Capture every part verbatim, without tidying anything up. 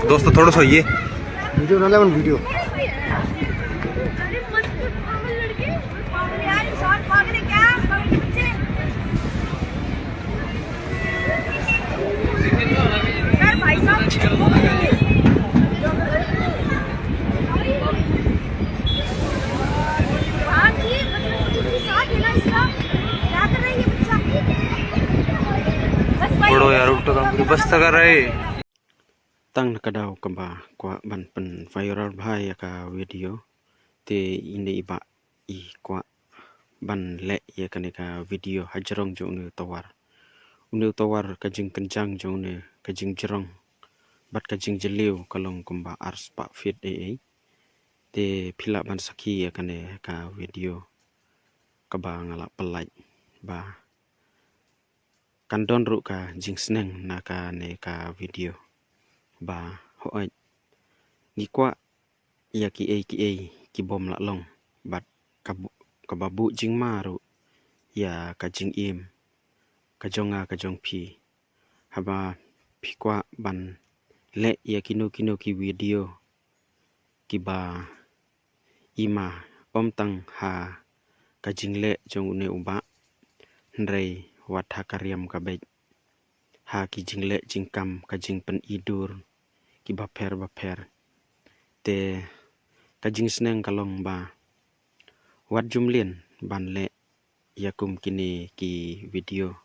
दोस्तों, थोड़ा सा ये। वीडियो बना ले, वीडियो। छोड़ो यार, उल्टा काम पूरी बस तक आ रहा है। Tang na ka daw kaba kwah ban pyn viral bha ïa ka video, te ine i bah i kwah ban leh ïa kane ka video hajrong jong une u tawar. Une u tawar ka jingkynjang jong une, ka jingjrong bad ka jingjylliew ka long kumba ar spah feet ei ei. Te phi lah ban sakhi ïa kane ka video kaba nga la pynlait ba kan don ruh ka jingsneng na kane ka video ba hooid ngi kwah ïa kiei kiei ki bym lah long bad ka bu-, kaba buh jingma ruh ïa ka jingim ka jong nga ka jong phi. Haba phi kwah ban leh ïa kino kino ki video kiba i ma, ym tang ha ka jingleh jong une u bah, hynrei wat ha ka riam ka beit, ha ki jingleh jingkam, ka jingpyni dur kiba pher ba pher. Te ka jingsneng ka long ba wat ju mlien ban leh ïa kum kine ki video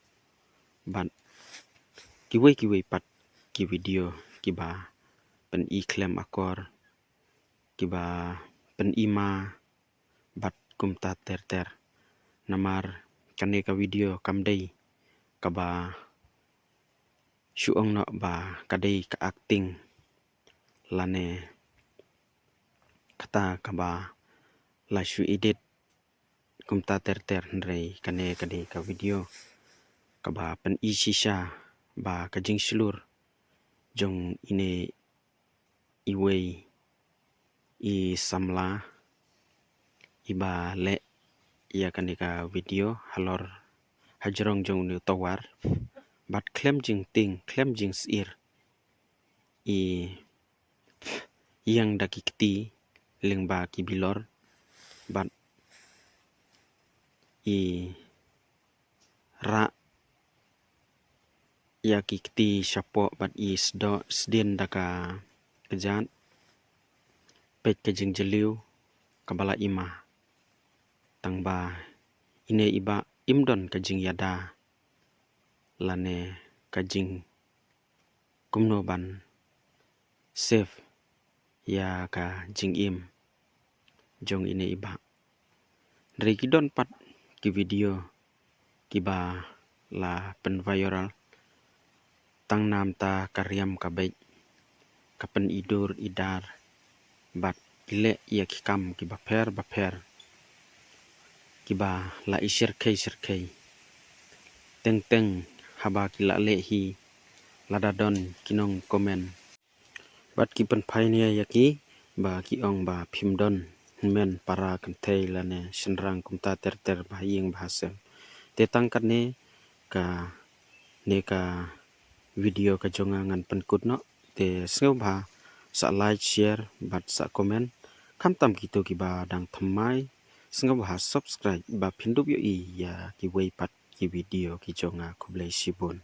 bad kiwei kiwei pat ki video kiba pyni khlem akor, kiba pyni ma bad kumta ter ter. Namar kane ka video kam dei kaba shu ong noh ba ka dei ka acting lane kata kaba la shu edit kumta ter ter, hynrei kane ka dei ka video kaba pyni shisha ba ka jingshlur jong ine iwei i samla iba leh ïa kane ka video halor hajrong jong une u tawar bad khlem jingtieng, khlem jingsyier i ïeng da ki kti lyngba ki bilor bad i rah ïa ki kti shapoh bad i sdoh sdien da ka kjat, peit ka jingjylliew kaba la i ma. Tang ba ine i bah im don ka jingïada lane ka jing kumno ban save ïa ka jingim jong ine i bah. Hynrei ki don pat ki video kiba la pyn viral tang namta ka riam ka beit, ka pyni dur i dar bad ki leh ïa ki kam kiba pher ba pher kiba la i syrkhei syrkhei. Teng teng haba ki la leh hi, lada don ki nong comment bad ki pynphai nia ïa ki ba ki ong ba phim don hynmen para kynthei lane shynrang kumta ter ter ba ha ïing ba ha sem. Te tang katne kane ka video ka jong nga ngan pynkut noh. Te sngewbha sa like, share bad sa comment. Khamtam kito kiba dang thymmai sngewbha subscribe ba phin dup ïohi ïa kiwei pat ki video ki jong nga. Khublei shibun.